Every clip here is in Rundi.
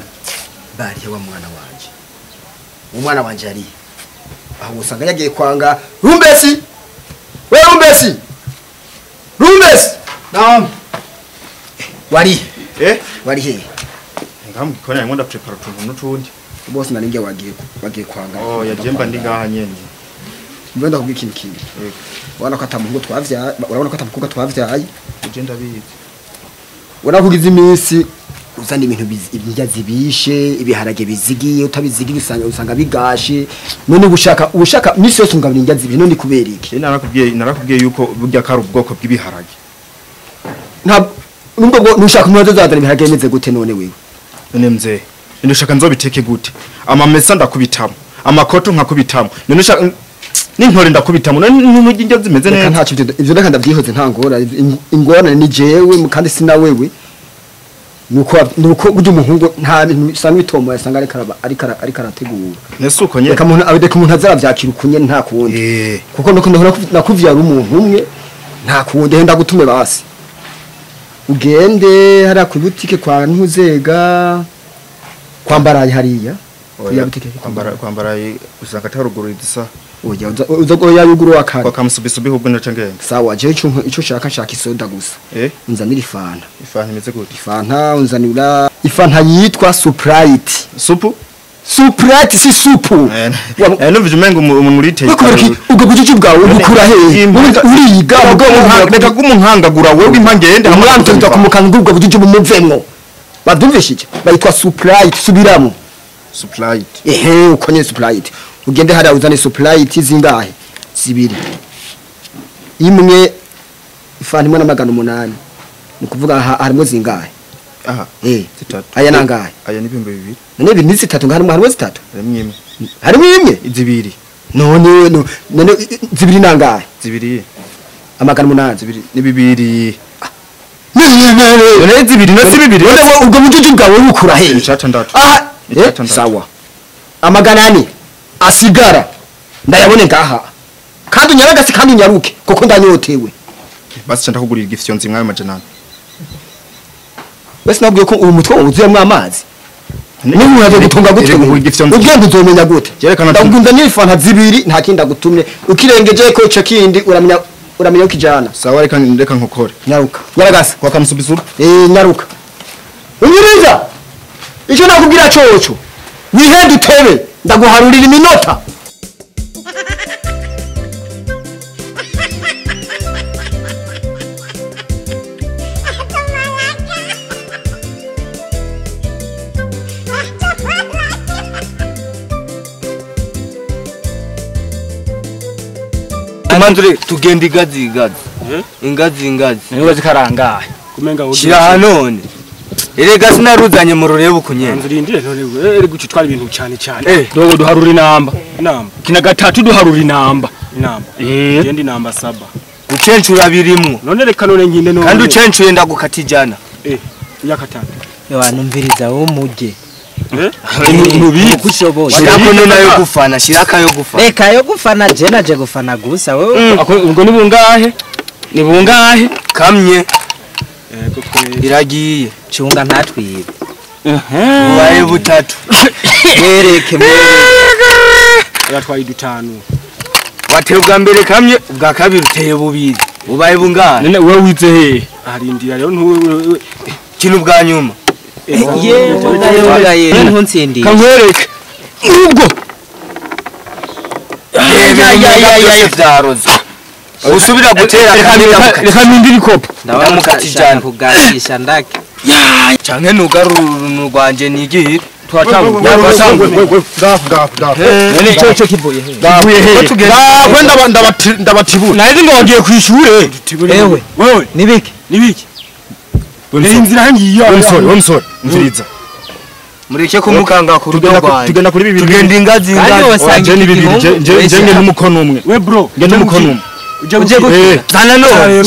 Kwangana barihe wa mwana wanje. Umwana wanje ari aho usanga yagiye kwanga. Rumbesi, we Rumbesi, Rumbesi. Naam. Wari eh wari he? Ngamukikona ngo ndaprepara utuntu n'utundi. Bose naringe wagiye kwanga. Oh, yajemba ndi ngaha nyene. Mbona ndakubwira ikintu kimwe. Urabona ko atamuhungu twavyaye, urabona ko atamukobwa twavyaye. Uje ndabizi. Urabona kugiza iminsi uzana ibintu ibirya zibishe, ibiharage bizigiye, utabizigiye usanga bigashe. None ubushaka misi yose ungabira indya zibishe, none kubera iki? Narakubwiye yuko burya kari ubwoko bw'ibiharage. Nta nubwo bwo nushaka umuntu azazana ibiharage bimeze gute none wewe? None mzee, ndushaka nzobiteke gute? Amamesa ndakubitamo, amakoto nkakubitamo. None ushaka n'intore ndakubitamo, none indya zimeze neza. Nta cyo ivyo reka ndavyihoze, nta ngora. Ingorane ni jewe kandi sina wewe. Nuko burya umuhungu nta bintu usanga bitomoye, asanga ariko arategura. Nese uko nyene. Reka umuntu abedeka umuntu azaravyakira ukunye nta kundi. Kuko nuko nakuvyara umuntu umwe nta kundi, henda gutume basi. Ugende hariya ku butike kwa Ntuzega kwambaraye hariya. Kuya butike kwambaraye usanga ataruguru idisa. Oya uza oya yuguru wakare. Kwa kamusubisubi hubwo ndaca ngenda. Sawa, je ico nshaka isoda gusa. Unzanira ifanta. Ifanta imeze gute? Ifanta unzanira ifanta yitwa Sprite. Supu? Sprite si supu. Numvije umengo umuntu uriteye. Ubwo bujuju bwawe ubukura hehe? Uriga ubwo reka gumunkangagura wewe impangende hamwe kumukanga ubwo bujuju bumuvemwo. Bavyumvishije? Bayitwa Sprite, subiramo. Sprite. Ehe, uko nyene Sprite. Ugende hariya uzane Sprite zingahe? Zibiri. Imwe ifanta imwe na 800. Ni kuvuga harimo zingahe? Aha. Zitatu. Aya nangahe? Aya ni 2000. None ibintu ni zitatu ngaharimo harimo zitatu. Harimo imwe. Harimo imwe? Zibiri. None none zibiri nangahe? Zibiri. 800. Zibiri ni bibiri. None zibiri no si bibiri. None ubwo bujuju bwawe bukura hehe? 6. Aha. Sawa. 400 asigara ndayabone ngaha. Kandi unyaragase kandi unyaruke kuko ndanyotewe. Basi ndakugurira igifyonzi mwawe 800. Basi nabwiye ko uyu mutwe wuzuyemo amazi. Niba uraje gutunga gute ugenda uzomenya gute? Ndagunda n'ifanta zibiri nta kindi agutumye. Ukirengeje ko ico kindi uramenya ukijana. Sawa, reka nkokore. Nyaruka. Nyaragase kwa kamusubisura. Nyaruka. Unyiriza. Ico nakubwira coco. Wihende utebe ndaguharurira iminota. Manzure tugenda igazi igazi. Ingazi ingazi. Niwe zikarangaye. Kumenga wowe. Shira none. Erega sinaruzanye mu rurebe ukunyene. Manzure indire none ere guca twari ibintu cyane cyane. Dogo duharura inamba. Inamba. Kina gatatu duharura inamba. Inamba. Genda inamba 7. Ucencura birimwo. None reka none nkine none. Kandi ucencuye ndagukata ijana. Yakatatu. Yo numviriza wo muje. Nubi shirako none yo gufana, shiraka yo gufana. Reka yo gufana je naje gufana gusa wewe. Ubwo ni bungahe? Ni bungahe? Kamye. Yego kwe. Iragiye. Cunga ntatwibe. Ubaye butatu. Mwereke mwereke. Yatwaye dutanu. Wateye ubwa mbere kamye, ubwa kabiri uteye bubiri. Ubaye bungahe? None wewe wize hehe? Arindira rero ntuwe kintu bwa nyuma. Yewe ntunsindi. Kankwereke. Ubwo. Ya vyaroze. Usubira gutera kamwe reka nindira ikopo. Ndamukata ijana kuganisha ndake. Ya canke nugaruru rwanje nigihe twatangwa. Ndafu. None cyo kivuye he? Kivuye he? Ndafu ndabatibura. Nari ngo wagiye kwishure. Ewe. Wewe nibiki? Nibiki? Inzira ngiyo. We musore, mviriza. Mureke kumukanga ku rugo rwanjye. Tugenda kuri bibiri. Tugenda ingazi ingazi. Je ni bibiri. Je nge n'umukono umwe. We bro, nge n'umukono umwe. Uje gukina. Zana none.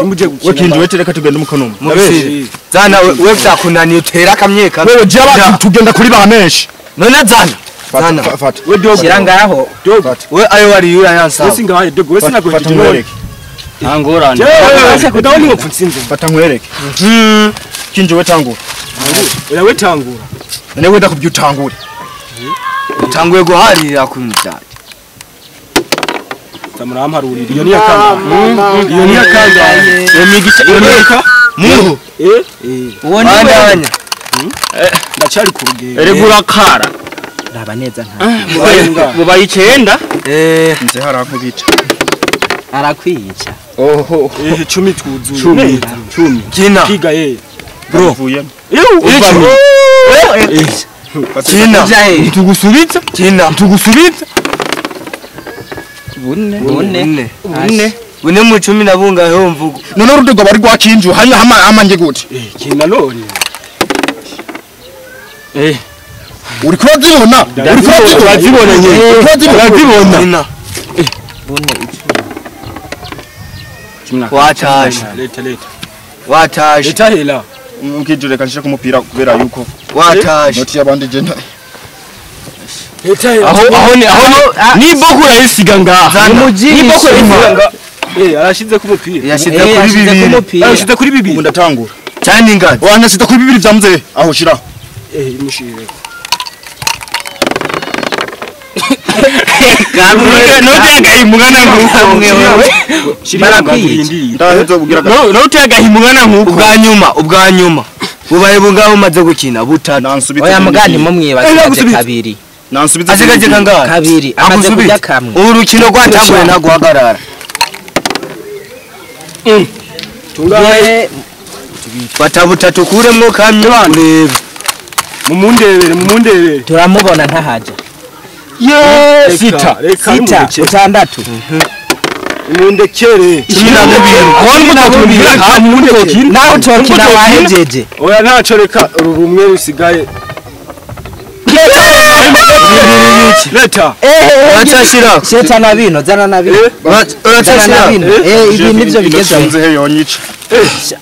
Muje gukina. We kinji wete reka tugenda umukono umwe. Zana we vyakunaniye utera kamyeka. Wewe je abantu tugenda kuri ba menshi. None zana. Zana. Fata. We dogo. Shira ngaho. Dogo. We ayo wari yura yansa. Wese ngaho dogo. Wese nagoje. Ntangorane. Jewe ndabona ngo mfutsinze. Fata nkwereke. Kinji we tangura. Oya we tangura. None wenda kubyutangure. Utanguye guharira ku mujyanye. Zamuramparurira iyo ni yakanga. Iyo ni yakanga. Iyo migisha iyo ni muhu. Uwo ni wewe. Ndacari ku rugendo. Erega urakara. Raba neza nta. Bubaye 9. Nze harankubita. Arakwica. Oho. 10 twuzuye. 10. Kina. Kiga ye. Bro. Mvuyemo. Kina. Tugusubiza? Kina. Tugusubiza? Bune. Bune mu 10 na bungahe mvugo. None urudugo bari rwakinju hanya amanje gute? Kina none. Uri kurazibona? Uri kurazibona nyine. Urazibona. Kina. Bune 10. Watashe. Leta. Watashe. Leta hela. Mukijure kanshira kumupira kubera yuko. Watashe. Noti yabandi je. Leta hela. Aho ni boko urayisiga ngaha. Ni boko urayisiga ngaha. Arashize ku mupira. Yashize kuri bibiri. Arashize kuri bibiri. Ubu ndatangura. Cyane ingazi. Wanashyize kuri bibiri vya mzee. Aho shiraho. Mushire. Ubwa nyuma bubaye bungaho umaze gukina butatu. Oya mugani mumwibaze kabiri. Nansubiza asigaje kangahe? Kabiri amaze kujya kamwe. Ubu rukino rwatanguye nta guhagarara. Tungaye fata butatu kuremwo kamwe urebe. Mumundebere turamubona ntahaje. Ye sita sita utandatu. Mundekere nawe utokina wahejeje. Oya ntaco reka rumwe rusigaye. Leta uracashira sheta na bino zana na bino uracashira ibi nivyo bigeze nzehe yonyica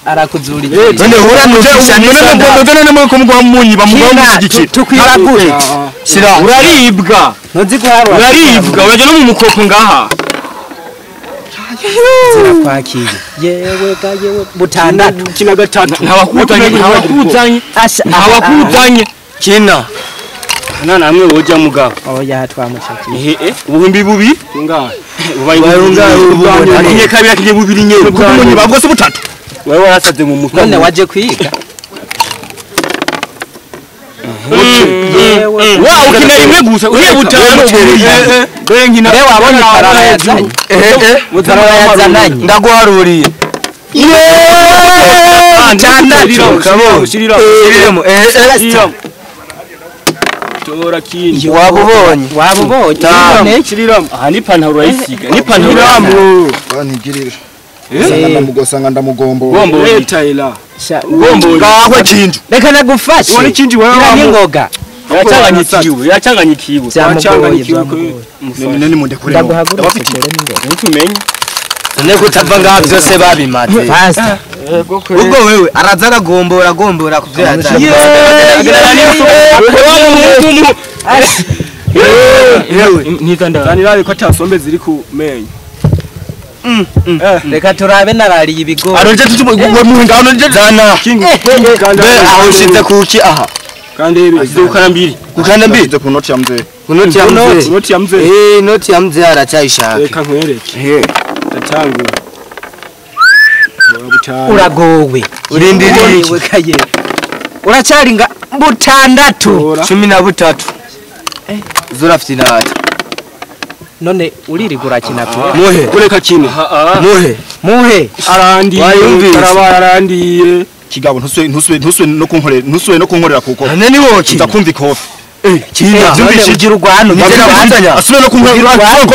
arakuzurira none uranugisha none none kumugwa munyi bamugwa mushigikira tukwiragure shira uraribwa ntuzi guharura uraribwa urajya no mu mukoko ngaha zirakwakira yewe ga yewe butandatu kina gatatu ntawakuzanye ntawakuzanye kina nana namwe woja mugabo oya twamushakiye ubuhumbi bubi tungahe ubaye akinye kabiri akinye bubiri nyene kumunyi babwo se butatu wewe warasaze mu mutwe none waje kwiga wa ukina rimwe gusa uye butanu dore nkina wewe wabonye parara yazanye yazananye ndaguharuriye tandatu kabonye tora kindi wabubonye wabubonye aha ni pantaro urayisiga ni pantaro uramu banigirira sanga ndamugombo leta ila gombo gahwe kinju reka nagufashe wone kinji wewe n'ingoga yacangany'ikiwe none mundekure ndaguhagurutse n'ingoga ntumenye none kutava ngaha byose babimaze ubwo wewe araza aragombora agombora kuvyo yazanye nizandara ko atasombe ziri ku menyo reka turabe narariye ibigori aroje tutu muhinga aroje zana aho ushize kuki aha kandi ukana mbiri ukana mbiri ku noti ya mzee ku noti ya mzee noti ya mzee noti ya mzee aracyayishaka reka nkwereke ndatangura uragowe urindiriye kaye uracyari nga butandatu 13 zurafite inata none uririgura kina pe muhe kureka kine muhe muhe arandiye karabara arandiye kigabo ntuswe no kunkorera ntuswe no kunkorera kuko none ni woki ndakumva ikofi kina ugira urwano asubire no kunkorera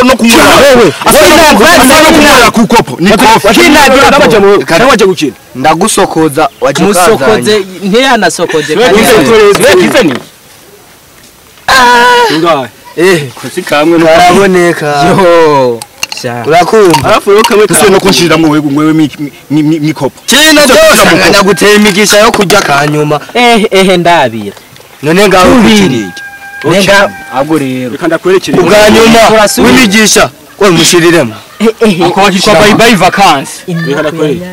no kunkorera wewe asubire no kunkorera kukopo ni kofi kina kina waje gukina ndagusokoza waje musokoze ntiyanasokoze kizani ngahe kusikamwe karaboneka yo urakumva alafu yo kamwe ntuswe no kunshirira mu wewe mikopo kina byose ndaguteye imigisha yo kurya kanyuma ndabira none ngaho tubiri nenga ahubwo rero reka ndakwerekere ubwa nyuma w'imigisha we mushiriremo ako bakitwa bye bye vacances reka ndakwereke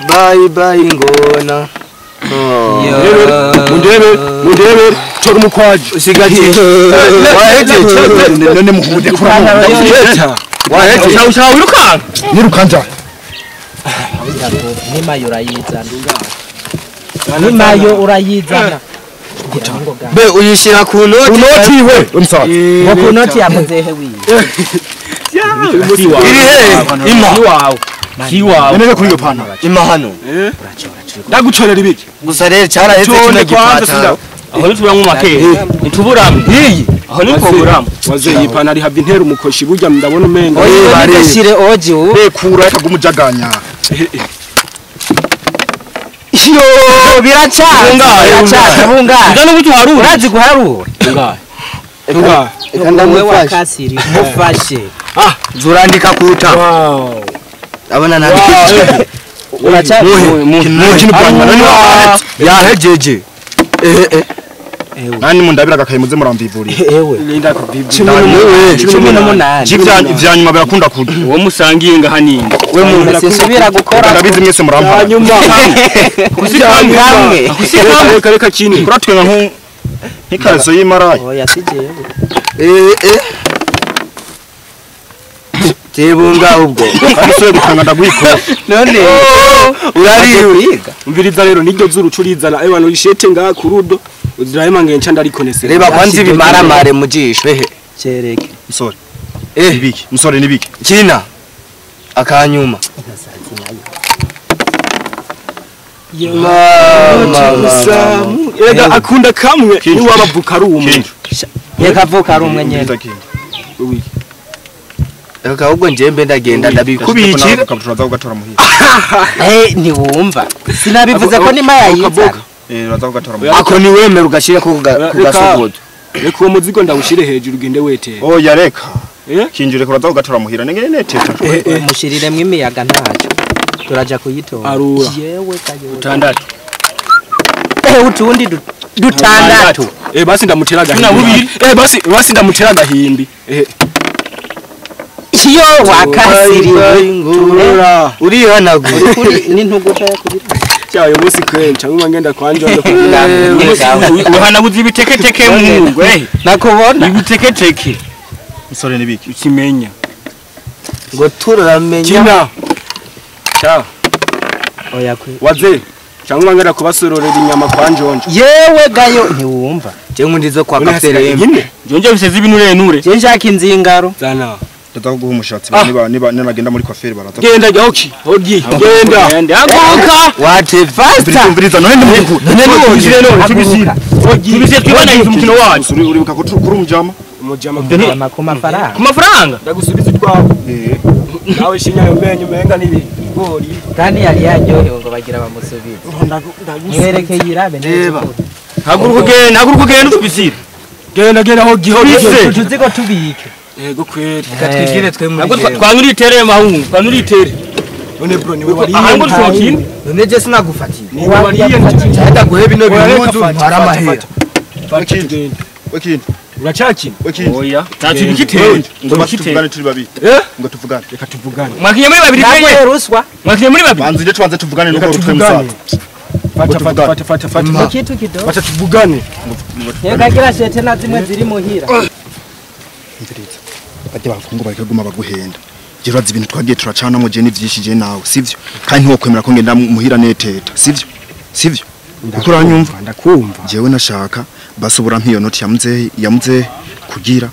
bye bye ngona Mundebe mundebe tora umukwaje usigaje wahejeje none muhude kuramo wahejeje ushaka wirukanka nirukanja nimayo urayizana nimayo urayizana be uyishira ku noti unoti we umsaza ngo ku noti yamuzehe wiwe iri he ima wawe kiwawe none kuri iyo pantaro ima hano ndagucorera ibiki gusa rero cyaraheze kino gipataro aho nituburamwo make nituburamwe iyi aho nituburamwe waze iyi pantaro ihabwa intera umukoshi burya ndabona umenga oye nigashire oji u bekura kagumujaganya iyo biracaza biracaza bungahe ndano butu harura urazi guharura bungahe reka ndamufashe wakasiri mufashe ah zurandika kuta wow abona nabi uraca mukino bwa none yahejeje nani mundabira gakaye muze muramvivurira ewe linda kubibwa 18 ivyanyuma birakunda kuja uwo musangiye ngaha ninde we muntu sinsubira gukora ndabizi mwese murampa hanyuma kamwe reka reka kini kuratwenga nko nk'ikariso y'imarayi oya sijewe tebunga ubwo kandi soye gutanga ndagwikora none urariga umviriza rero niryo zurucurizana ewa no ishete ngaha kurudo uzirahema ngenca ndarikonese reba kwanza ibimaramare mu jisho ehe cereke musore ibiki musore nibiki kina akanyuma erega akunda kamwe niwabavuka ari umwe reka avuka ari umwe nyene reka ahubwo njembe ndagenda ndabikubikira uraza kugatora muhira ntiwumva sinabivuze ko nima yayizana uraza kugatora muhira ako ni wemera ugashira ko kugasogoza reka uwo muzigo ndawushire hejuru ugende wetera oya reka kinjire uraza kugatora muhira nengene neteta mushiriremwo imiyaga ntacyo turaja kuyitora arura yewe kayo utandatu utundi dutandatu basi ndamutera agahimbi basi basi ndamutera agahimbi iyo wakasiriwe urihanagura n'intuguta yakubita cyayo musi kwenca nkuma ngenda kwanje uhanaguza ibiteketeke mungu nakubona ibiteketeke musore nibiki ukimenya ngo turamenya kina cha oya kwe waze cyangwa ngenda kubasororera inyama kwa njonjo yewe gayo ntiwumva je nkundizo kwa kapere nyine njonjo biseze ibinure nure je nshaka inzingaro zana ndaza kuguha umushatsi niba niba nagenda muri coiffure baraza genda jya oki genda genda haguruka wate faster umviriza none ndimuku none none none tubisire tubisire twibanayize umukino wacu uribuka ko kuri umujama umujama ku mafaranga ku mafaranga ndagusubiza utwawe nawe shinya yo menyo menga n'ibigori kandi yari yaryohewe ngo bagira bamusubize mwereke yirabe reba haguruka ugenda haguruka ugenda utubisire genda genda aho giho tuzigo tubike yego kweri reka twigire twe muri ntabwo twanura itere mahungu twanura itere none bro niwe wariye aha ngo tushokine none je sinagufatiye niwe wariye ndaguhe bino bihuzu ntwara amahera wekindi uracakina wekindi oya ntacyo ngo tuvugane turi babiri ngo tuvugane reka tuvugane mwakinye muri babiri penye ruswa mwakinye muri babiri banze tubanze tuvugane nuko rutwe musaza fata fata fata fata kitu kidogo fata tuvugane reka kila shete na zimwe ziri muhira imviriza bajya bakungu barikaguma baguhenda je urazi ibintu twagiye turacana mu je ni vyinshi je nawe sivyo kandi ntiwokwemera ko ngenda muhira neteta sivyo sivyo uko uranyumva ndakumva jewe nashaka basubura mpiyo noti ya muzehe kugira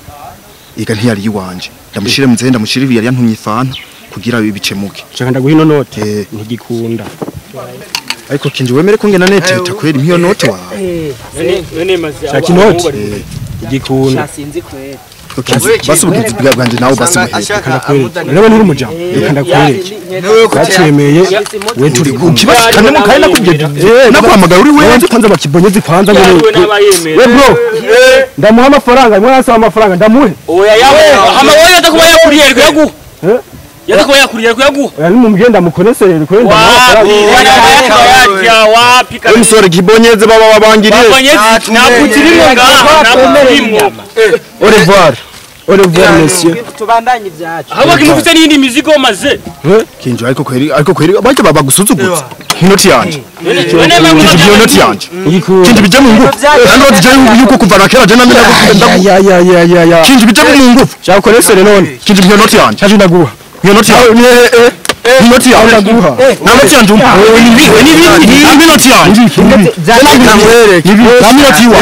iga ntiyari yiwanje ndamushire muzehe ndamushire yari yantumye ifanta kugira bibicemuke shaka ndaguha ino note ntigikunda ariko kinje wemere ko ngenda neteta kweri mpiyo note wawe shaka inoti igikunda sinzi kweri basubukiza bwanje nawe basubuhe rero ni umujama reka ndakwereke bacemeye we turi kumwe kibazo kandi mu kandi nakubwiye nakuhamagara uri wewe kwanza bakibonyeze kwanza ngo we bro ndamuha amafaranga mwe asaba amafaranga ndamuhe oya yawe hama wowe yatakuba yakuriye ariko yaguha yatakuba yakuriye ariko yaguha oya ni mumugenda mukoneserere kwenda wapi we musore kibonyeze baba babangiriye ntabwo kirimo ngaha ntabwo kirimo au revoir. Au revoir monsieur. Tubandanye ibyacu. Ahubwo kimufite n'indi mizigo maze. Kinjo ariko kweri bajya babagusuzugutsa. Inoti yanje. Kinjo inoti yanje. Kinjo bijya mu ngufu. Nando bijya yuko kuva na kera je namenya Ya ya ya ya ya. Kinjo bijya mu ngufu. Shaka koresere none. Kinjo inoti yanje. Chaje ndaguha. Inoti yanje. Inoti yanje ndaguha. Na noti yanje umpa. Ni inoti yanje. Kamwereke. Na inoti yiwa.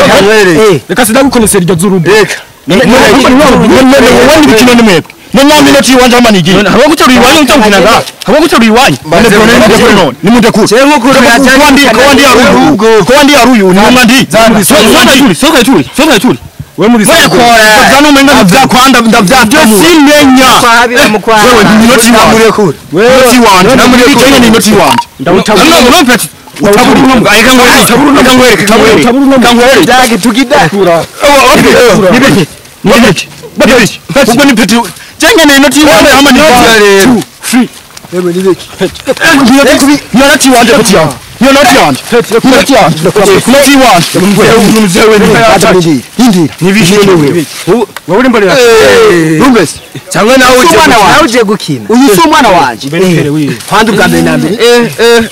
Reka sindagukonesera iryo zurumba. Reka. None bikino nimwebwe. None inoti yiwanje amanigi. Habo guterura iwanyu mutangina nga. Habo guterura iwanyu. None nimundekure. Ko wandi aruyu ni mwandi. Soka ituri. We muri Mwekora. Zano umenga ndavyakwanda ndavyasimenya. Wewe ni inoti wanje. Inoti wanje. Namuri ni inoti wanje. Ndawutabura. Kangwereke. Dagi tugida. Nibiki. Ubwo ni peti. Jenga ni inoti wanje ama ni 2 3. Wewe nibiki. Inoti wanje peti yangu. Inoti wanje. Inoti wanje. Inoti wanje. Indira. Nibiki wewe. Wewe uri mbolera. Numvese. Cyangwa nawe uje gukina. Uyu si umwana wanje. Kwandi ubwa mbere na mbere.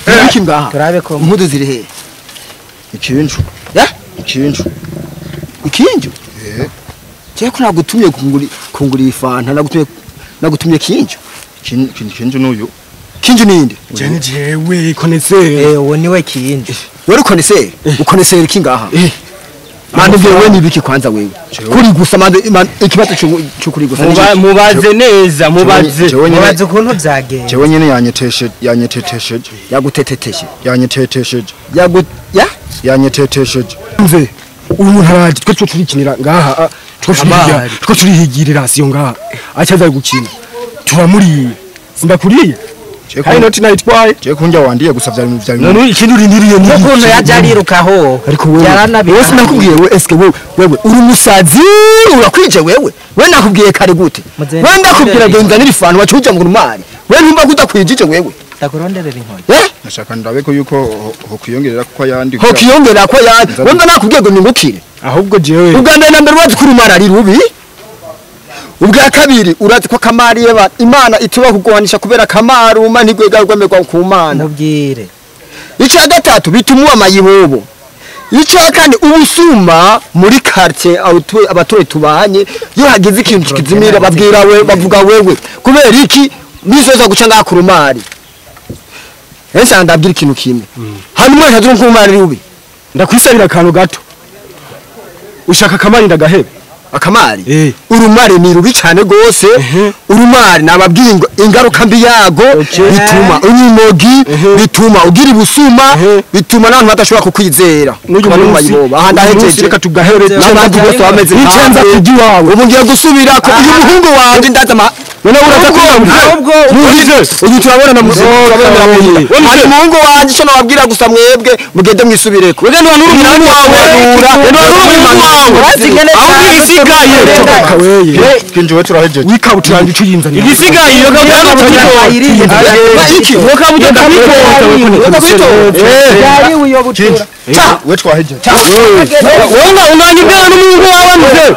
Nibiki ngaha. Turabe ko impuzu ziri he? Ikinju. Ya? Ikinju. Ikinju? Eh. Je ko nagutumye kungura ifanta nagutumye kinju. Kinju nuyu. Kinju ninde? Je ni jewe konesere. Uwo niwe kinju. Wewe ukonesere? Ukonesere kingaha? Mande wewe nibiki kwanza wewe. Kuri gusa mande ikibazo cyo kuri gusa. Mubaze neza mubaze. Mubaze ukuntu byagenze. Jewe nyene yanyetetesheje. Yaguteteteshe. Yanyetetesheje. Yanyetetesheje. Mve uyu ntaraje twe turikinira ngaha twe turihigirira siyo ngaha acaza gukina turamuriye sindakuriye Hari noti nayitwaye je kunjya wandiye gusa vyari none ikindi urindiriye ni ukuntu yaje arirukaho ariko wewe sinakubwiye wewe eske wewe uri umusazi urakwije wewe we nakubwiye kare gute we ndakubwira genza n'irifanu wacuja ngo urumari we ntumba kudakwijije wewe ndakuronderera inkoni nashaka ndabe ko yuko hokwiyongerera kuko yandi hokwiyongerera ko yandi we nakubwiye ngo ningukire ahubwo jewe ubwa mbere na mbere urazi ko urumara ari rubi ubwa kabiri urazi ko kamari yeba Imana ituba kuguhanisha kubera kamaruma ntigwegarwamerwa ku Mana mubwire icya gatatu bituma amayibobo icya kane ubusuma muri quartier abatore tubanye iyo hagize ikintu kizimira babwira we bavuga wewe kubera iki bizoza guca ngakurumari ese ndabwira ikintu kimwe hanyuma ntazuru kumari rubi ndakwisabira akantu gato ushaka kamari ndagahebe akamari urumari ni rubi cyane gose urumari nababwiye ingaruka mbi yago bituma unyimogi bituma ugira ibusuma bituma n'abantu badashobora kukwizera aha ndahejeje reka tugahere n'abandi bose bameze nkawe kujya iwawe ubu ngiye gusubira ko uyu muhungu wanje ndaza none uraza ahubwo uyu turabona na hari umuhungu wanje cyo nababwira gusa mwebwe mugende mwisubireko wege ntiwanura umuhungu wawe ntiwanura umuhungu wawe ahubwo igisigaye kinje we turahejeje wikabutura yanjye ucuyinzanira igisigaye iyo iki we twahejeje wowe unanyibwira n'umuhungu wawe mzee.